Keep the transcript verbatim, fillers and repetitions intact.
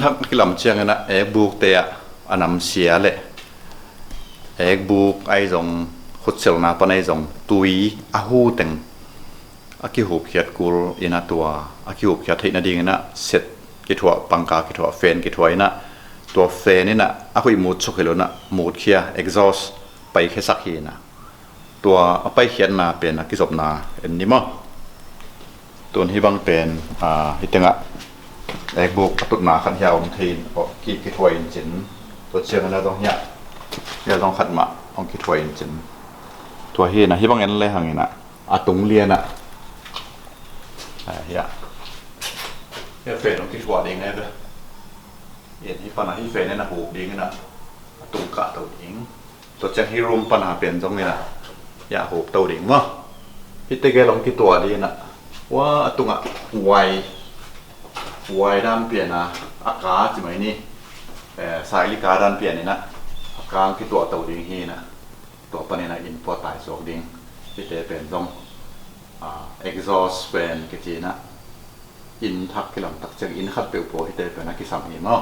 Thak kilam ciangin ah ekbukte ah a namsia le ekbuk ahi zong, khutselna pan ahi zong, tui a hu teng a kihupkhiat kul in ah, tua a kihupkhiat theih nadingin ah set kithuah, pangka kithuah, fan kithuah in ah, tua fan in ah a huih mut suk hi lo in ah mutkhia, exhaust paikhiasak hi in ah, tua a paikhiatna pen a kizopna en ni maw. Tun hih bang pen, ah, hih tengah ekbuk a tutna khat hiah om thei in, oh, ki, kithuah in cin. Tua ciangin ah zong hiah, hiah zong khat mah hong kithuah in cin. Tua hi in ah hih bang en le hang in ah a tung lian ah, ah, hiah, hiah fan hong kithuah ding e ve. In hih pan ah hih fan in ah hup ding in ah a tung kah to ding. Tua ciang hih room pan a pen zong in ah hiah hup to ding maw. Hihte gel hong kituah ding in ah, ua, a tungah uai, uai dan pian a, a ka ci mai ni, eh, saili ka dan pian in ah a ka hong kituah to ding hi in ah, tua pan in ah inn pua tai suak ding. Hihte pen zong, ah, exhaust fan kici in ah, inn thak kilam tak ciang inn khat peuh pua hihte pen a kisam hi maw.